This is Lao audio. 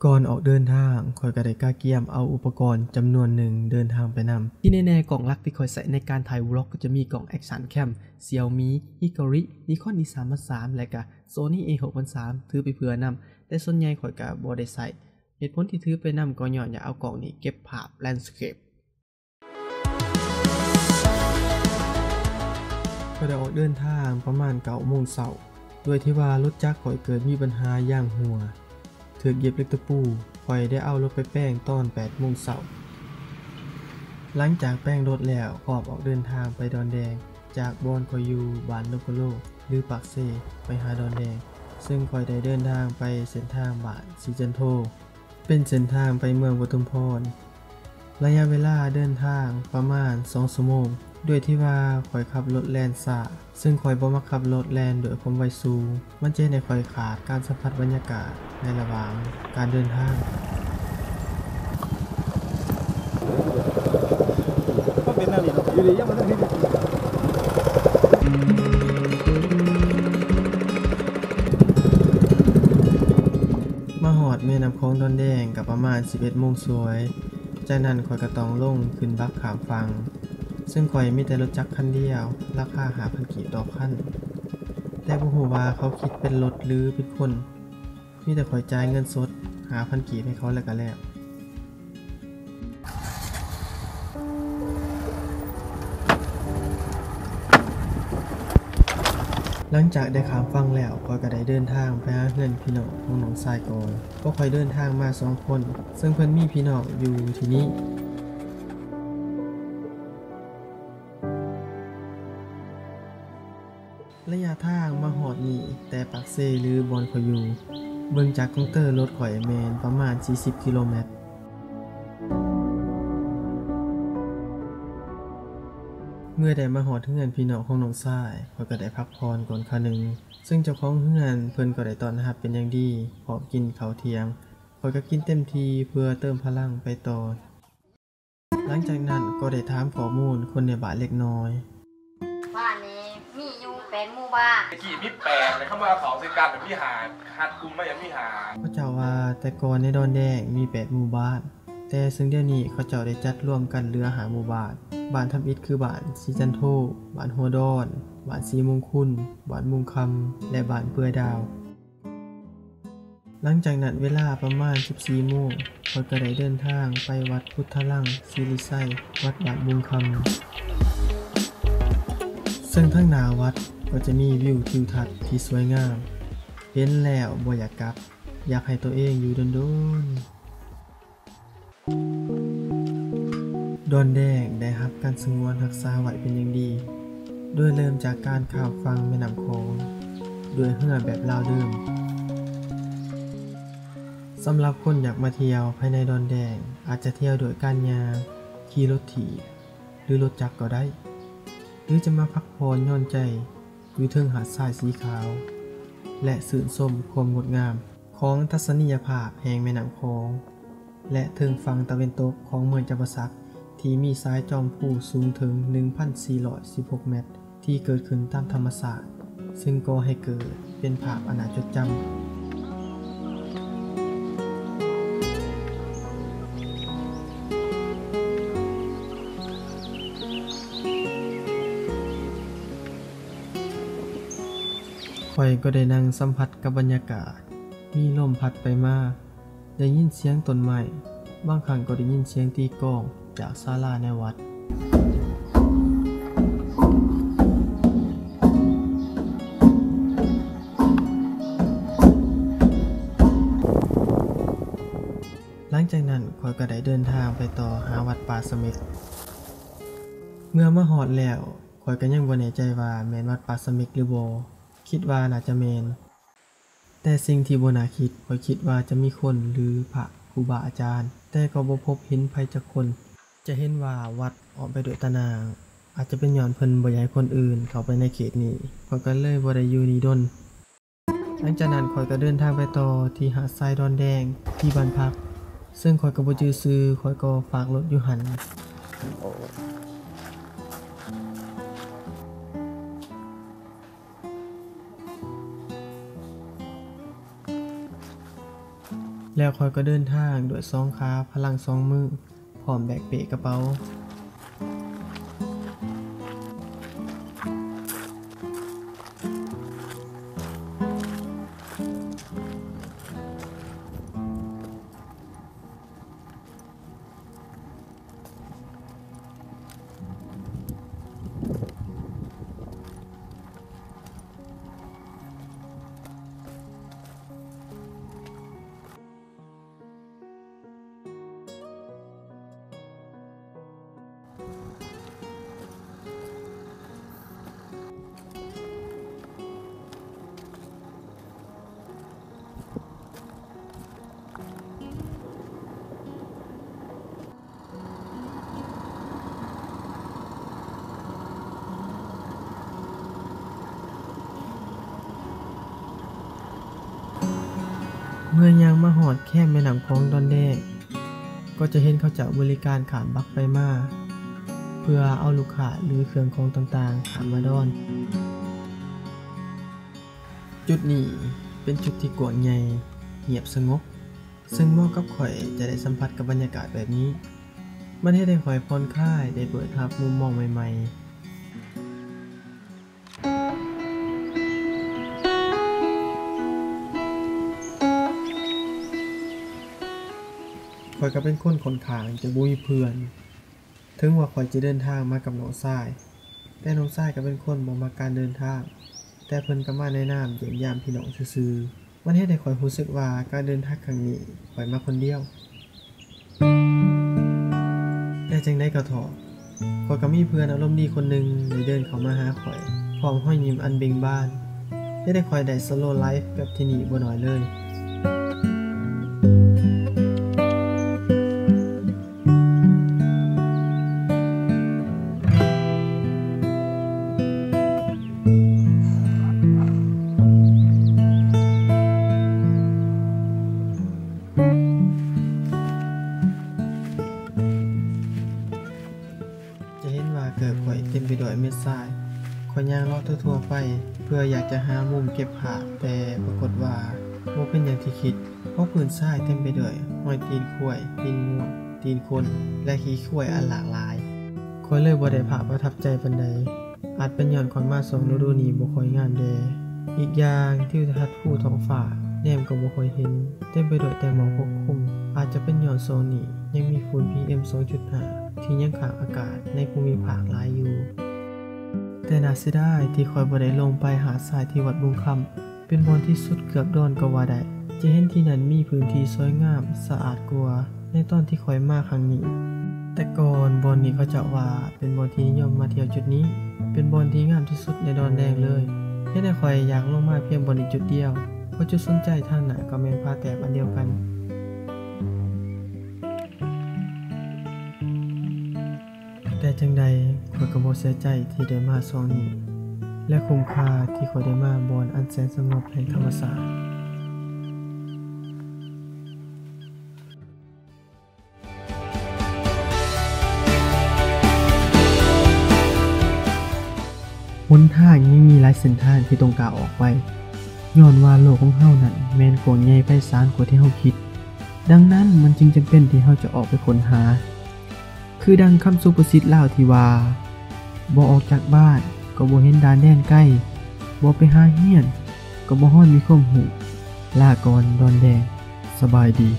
ກ່ອນອອກເດີນທາງ, ຂ້ອຍກໍໄດ້ກະກຽມເອົາອຸປະກອນຈຳນວນໜຶ່ງເດີນທາງໄປນຳ. ທີ່ແນ່ໆ, ກ້ອງຫຼັກທີ່ຂ້ອຍໃຊ້ໃນການຖ່າຍວລັອກກໍຈະມີກ້ອງ Action Cam, Xiaomi, Hikari, Nikon D ສາມພັນສາມ ແລະກະ Sony A ຫົກພັນສາມ ຖືໄປເພື່ອນຳ, ແຕ່ສ່ວນໃຫຍ່ຂ້ອຍກໍບໍ່ໄດ້ໃຊ້. ເຫດຜົນທີ່ຖືໄປນຳກໍຍ້ອນຢາກເອົາກ້ອງນີ້ເກັບພາບ landscape. ຂ້ອຍໄດ້ອອກເດີນທາງປະມານເກົ້າໂມງເຊົ້າ, ດ້ວຍທີ່ວ່າລົດຈັກຂ້ອຍເກີດມີບັນຫາຢາງຮົ່ວ, ຖືກເຢັບເຫຼັກຕະປູ. ຂ້ອຍໄດ້ເອົາລົດໄປແປງຕອນແປດໂມງເຊົ້າ. ຫຼັງຈາກແປງລົດແລ້ວ, ພ້ອມອອກເດີນທາງໄປດອນແດງ. ຈາກບ່ອນຂ້ອຍຢູ່ບ້ານໂລໂກໂລ ຫຼື ປາກເຊ ໄປຫາດອນແດງ, ເຊິ່ງຂ້ອຍໄດ້ເດີນທາງໄປເສັ້ນທາງບ້ານສີຈັນໂທ, ເປັນເສັ້ນທາງໄປເມືອງປະທຸມພອນ. ໄລຍະເວລາເດີນທາງປະມານສອງຊົ່ວໂມງ, ດ້ວຍທີ່ວ່າຂ້ອຍຂັບລົດແລ່ນຊ້າ, ເຊິ່ງຂ້ອຍບໍ່ມັກຂັບລົດແລ່ນດ້ວຍຄວາມໄວສູງ, ມັນຈະເຮັດໃຫ້ຂ້ອຍຂາດການສຳຜັດບັນຍາກາດໃນລະຫວ່າງການເດີນທາງ. ມາຮອດແມ່ນ້ຳຂອງດອນແດງກໍປະມານສິບເອັດໂມງສວຍ. ຈາກນັ້ນຂ້ອຍກໍຕ້ອງລົງຂຶ້ນບັກຂ້າມຝັ່ງ, ເຊິ່ງຂ້ອຍມີແຕ່ລົດຈັກຄັນດຽວ, ລາຄາຫ້າພັນກີບຕໍ່ຄັນ, ແຕ່ບໍ່ຮູ້ວ່າເຂົາຄິດເປັນລົດ ຫຼື ເປັນຄົນ. ມີແຕ່ຂ້ອຍຈ່າຍເງິນສົດຫ້າພັນກີບໃຫ້ເຂົາແລ້ວກໍແລ້ວ. ຫຼັງຈາກໄດ້ຂ້າມຝັ່ງແລ້ວ, ຂ້ອຍກໍໄດ້ເດີນທາງໄປຫາເຮືອນພີ່ນ້ອງຂອງນ້ອງຊາຍກ່ອນ. ພວກຂ້ອຍເດີນທາງມາສອງຄົນ, ເຊິ່ງເພິ່ນມີພີ່ນ້ອງຢູ່ທີ່ນີ້. ໄລຍະທາງມາຮອດນີ້ແຕ່ປາກເຊ ຫຼື ບ່ອນຂ້ອຍຢູ່, ເບິ່ງຈາກກົງເຕີລົດຂ້ອຍແມ່ນປະມານສີ່ສິບກິໂລແມັດ. ເມື່ອໄດ້ມາຮອດເຮືອນພີ່ນ້ອງຂອງນ້ອງຊາຍ, ຂ້ອຍກໍໄດ້ພັກຜ່ອນກ່ອນຄາວໜຶ່ງ, ເຊິ່ງເຈົ້າຂອງເຮືອນເພິ່ນກໍໄດ້ຕ້ອນຮັບເປັນຢ່າງດີ, ພ້ອມກິນເຂົ້າທ່ຽງ. ຂ້ອຍກໍກິນເຕັມທີ່ເພື່ອເຕີມພະລັງໄປຕໍ່. ຫຼັງຈາກນັ້ນກໍໄດ້ຖາມຂໍ້ມູນຄົນໃນບ້ານເລັກນ້ອຍ. ບ້ານນີ້ມີຢູ່ແປດໝູ່ບ້ານ. ແຕ່ກີ້ມີແປດ, ແຕ່ຄຳວ່າເຂົ້າໃສ່ກັນມີຫ້າ, ຮັດກຸ່ມມາຍັງມີຫ້າ. ເຂົາເຈົ້າວ່າແຕ່ກ່ອນໃນດອນແດງມີແປດໝູ່ບ້ານ, ແຕ່ເຊິ່ງດຽວນີ້ເຂົາເຈົ້າໄດ້ຈັດລວມກັນເຫຼືອຫ້າໝູ່ບ້ານ. ບ້ານທຳອິດຄືບ້ານສີຈັນໂທ, ບ້ານຫົວດອນ, ບ້ານສີມຸງຄຸນ, ບ້ານມຸງຄຳ ແລະ ບ້ານເປືອຍດາວ. ຫຼັງຈາກນັ້ນເວລາປະມານສິບສີ່ໂມງ, ຂ້ອຍກໍໄດ້ເດີນທາງໄປວັດພຸດທະລັງສີລິໄຊ, ວັດບ້ານບຸງຄຳ, ເຊິ່ງທາງໜ້າວັດກໍຈະມີວິວທິວທັດທີ່ສວຍງາມ, ເຫັນແລ້ວບໍ່ຢາກກັບ, ຢາກໃຫ້ຕົວເອງຢູ່ດົນໆ. ດອນແດງໄດ້ຮັບການສະຫງວນຮັກສາໄວ້ເປັນຢ່າງດີ, ໂດຍເລີ່ມຈາກການຂ້າມຝັ່ງແມ່ນ້ຳຂອງດ້ວຍເຮືອແບບລາວເດີມ. ສຳລັບຄົນຢາກມາທ່ຽວພາຍໃນດອນແດງ, ອາດຈະທ່ຽວດ້ວຍການຍ່າງ, ຂີ່ລົດຖີບ ຫຼື ລົດຈັກກໍໄດ້, ຫຼື ຈະມາພັກຜ່ອນຢ່ອນໃຈຢູ່ເທິງຫາດຊາຍສີຂາວ ແລະ ຊື່ນຊົມຄວາມງົດງາມ ຂອງທັດສະນີຍະພາບແຫ່ງແມ່ນ້ຳຂອງ ແລະ ເທິງຝັ່ງຕາເວັນຕົກຂອງເມືອງຈຳປາສັກ ທີ່ມີສາຍຈອມພູສູງເຖິງໜຶ່ງພັນສີ່ຮ້ອຍສິບຫົກແມັດ ທີ່ເກີດຂຶ້ນຕາມທຳມະຊາດ, ເຊິ່ງກໍ່ໃຫ້ເກີດເປັນພາບອັນໜ້າຈົດຈຳ. ຂ້ອຍກໍໄດ້ນັ່ງສຳຜັດກັບບັນຍາກາດ, ມີລົມພັດໄປມາ, ໄດ້ຍິນສຽງຕົ້ນໄມ້, ບາງຄັ້ງກໍໄດ້ຍິນສຽງຕີກອງຈາກສາລາໃນວັດ. ຫຼັງຈາກນັ້ນ, ຂ້ອຍກໍໄດ້ເດີນທາງໄປຕໍ່ຫາວັດປ່າສະເໝັກ. ເມື່ອມາຮອດແລ້ວ, ຂ້ອຍກໍຍັງບໍ່ແນ່ໃຈວ່າແມ່ນວັດປ່າສະເໝັກຫຼືບໍ່, ຄິດວ່າໜ້າຈະແມ່ນ. ແຕ່ສິ່ງທີ່ບໍ່ໜ້າຄິດ, ຂ້ອຍຄິດວ່າຈະມີຄົນ ຫຼື ພະຄູບາອາຈານ, ແຕ່ກໍບໍ່ພົບເຫັນໃຜຈັກຄົນ. ຈະເຫັນວ່າວັດອ້ອມໄປດ້ວຍຕາໜ່າງ, ອາດຈະເປັນຍ້ອນເພິ່ນບໍ່ຢາກໃຫ້ຄົນອື່ນເຂົ້າໄປໃນເຂດນີ້, ຂ້ອຍກໍເລີຍບໍ່ໄດ້ຢູ່ນີ້ດົນ. ຫຼັງຈາກນັ້ນ ຂ້ອຍກໍເດີນທາງໄປຕໍ່ທີ່ຫາດຊາຍດອນແດງ ທີ່ບ້ານພັກ, ເຊິ່ງຂ້ອຍກໍບໍ່ຈື່ຊື່, ຂ້ອຍກໍຝາກລົດຢູ່ຫັ້ນ. ແລ້ວຂ້ອຍກໍເດີນທາງດ້ວຍສອງຂາ, ພະລັງສອງມື, ພ້ອມແບກເປ້ກະເປົາ. ເມື່ອຍ່າງມາຮອດແຄມແມ່ນ້ຳຂອງດອນແດງ, ກໍຈະເຫັນເຂົາເຈົ້າບໍລິການຂ້າມບັກໄປມາ ເພື່ອເອົາລູກຄ້າ ຫຼື ເຄື່ອງຂອງຕ່າງໆຂ້າມມາດອນ. ຈຸດນີ້ເປັນຈຸດທີ່ກວ້າງໃຫຍ່, ຮຽບສະຫງົບ, ເຊິ່ງເໝາະກັບຂ້ອຍຈະໄດ້ສຳຜັດກັບບັນຍາກາດແບບນີ້. ມັນເຮັດໃຫ້ຂ້ອຍຜ່ອນຄາຍ, ໄດ້ເປີດຮັບມຸມມອງໃໝ່ໆ. ຂ້ອຍກໍເປັນຄົນຂ້ອນຂ້າງຈະບໍ່ມີເພື່ອນ. ເຖິງວ່າຂ້ອຍຈະເດີນທາງມາກັບນ້ອງຊາຍ, ແຕ່ນ້ອງຊາຍກໍເປັນຄົນບໍ່ມັກການເດີນທາງ, ແຕ່ເພິ່ນກໍມາໃນນາມຢ້ຽມຢາມພີ່ນ້ອງຊື່ໆ. ມັນເຮັດໃຫ້ຂ້ອຍຮູ້ສຶກວ່າການເດີນທາງຄັ້ງນີ້ ຂ້ອຍມາຄົນດຽວ. ແຕ່ຈັ່ງໃດກໍເຖາະ, ຂ້ອຍກໍມີເພື່ອນອາລົມດີຄົນໜຶ່ງໄດ້ເດີນເຂົ້າມາຫາຂ້ອຍ ພ້ອມຮອຍຍິ້ມອັນເບັ່ງບານ, ເຮັດໃຫ້ຂ້ອຍໄດ້ສະໂລໄລຟ໌ກັບທີ່ນີ້ບໍ່ໜ້ອຍເລີຍ. ຈະເຫັນວ່າເກີບຂ້ອຍເຕັມໄປດ້ວຍເມັດຊາຍ. ຂ້ອຍຍ່າງເລາະທົ່ວໆໄປ ເພື່ອຢາກຈະຫາມຸມເກັບພາບ, ແຕ່ປາກົດວ່າບໍ່ເປັນຢ່າງທີ່ຄິດ, ເພາະພື້ນຊາຍເຕັມໄປດ້ວຍຮອຍຕີນຄວາຍ, ຕີນງົວ, ຕີນຄົນ ແລະ ຂີ້ຄວາຍອັນຫຼາກຫຼາຍ. ຂ້ອຍເລີຍບໍ່ໄດ້ພາບປະທັບໃຈປານໃດ. ອາດເປັນຍ້ອນຂ້ອຍມາຊ່ວງລະດູນີ້ບໍ່ຄ່ອຍງາມແດ່. ອີກຢ່າງ, ທິວທັດພູທ້ອງຟ້າແນມກໍບໍ່ຄ່ອຍເຫັນ, ເຕັມໄປດ້ວຍແຕ່ໝອກປົກຄຸມ. ອາດຈະເປັນຍ້ອນຊ່ວງນີ້ຍັງມີຝຸ່ນ ພີເອັມ ສອງຈຸດຫ້າ ທີ່ຍັງຄ້າງອາກາດໃນພູມິພາກຫຼາຍຢູ່. ແຕ່ໜ້າເສຍດາຍທີ່ຂ້ອຍບໍ່ໄດ້ລົງໄປຫາດຊາຍທີ່ວັດບຸງຄຳ. ເປັນບ່ອນທີ່ສຸດເກືອບດອນກໍວ່າໄດ້. ຈະເຫັນທີ່ນັ້ນມີພື້ນທີ່ສວຍງາມ, ສະອາດກວ່າໃນຕອນທີ່ຂ້ອຍມາຄັ້ງນີ້. ແຕ່ກ່ອນບ່ອນນີ້ເຂົາເຈົ້າວ່າເປັນບ່ອນທີ່ນິຍົມມາທ່ຽວຈຸດນີ້, ເປັນບ່ອນທີ່ງາມທີ່ສຸດໃນດອນແດງເລີຍ. ເຮັດໃຫ້ຂ້ອຍຢາກລົງມາພຽງບ່ອນນີ້ຈຸດດຽວ, ເພາະຈຸດສົນໃຈທາງໜ້າກໍແມ່ນຜາແຕ້ມອັນດຽວກັນ. ແຕ່ຈັ່ງໃດ ຂ້ອຍກໍບໍ່ເສຍໃຈທີ່ໄດ້ມາຊ່ວງນີ້ ແລະ ຄຸ້ມຄ່າທີ່ຂ້ອຍໄດ້ມາບ່ອນອັນແສນສະຫງົບແຫ່ງທຳມະຊາດ. ຫົນທາງຍັງມີຫຼາຍເສັ້ນທາງທີ່ຕ້ອງກ້າວອອກໄປ, ຍ້ອນວ່າໂລກຂອງເຮົານັ້ນແມ່ນກວ້າງໃຫຍ່ໄພສານກວ່າທີ່ເຮົາຄິດ. ດັ່ງນັ້ນ, ມັນຈຶ່ງຈຳເປັນທີ່ເຮົາຈະອອກໄປຄົ້ນຫາ. ຄືດັ່ງຄຳສຸພາສິດລາວທີ່ວ່າ, ບໍ່ອອກຈາກບ້ານກໍບໍ່ເຫັນດ່ານແດນໄກ, ບໍ່ໄປຫາຮຽນກໍບໍ່ຮອດມີຄວາມຮູ້. ລາກ່ອນດອນແດງ, ສະບາຍດີ.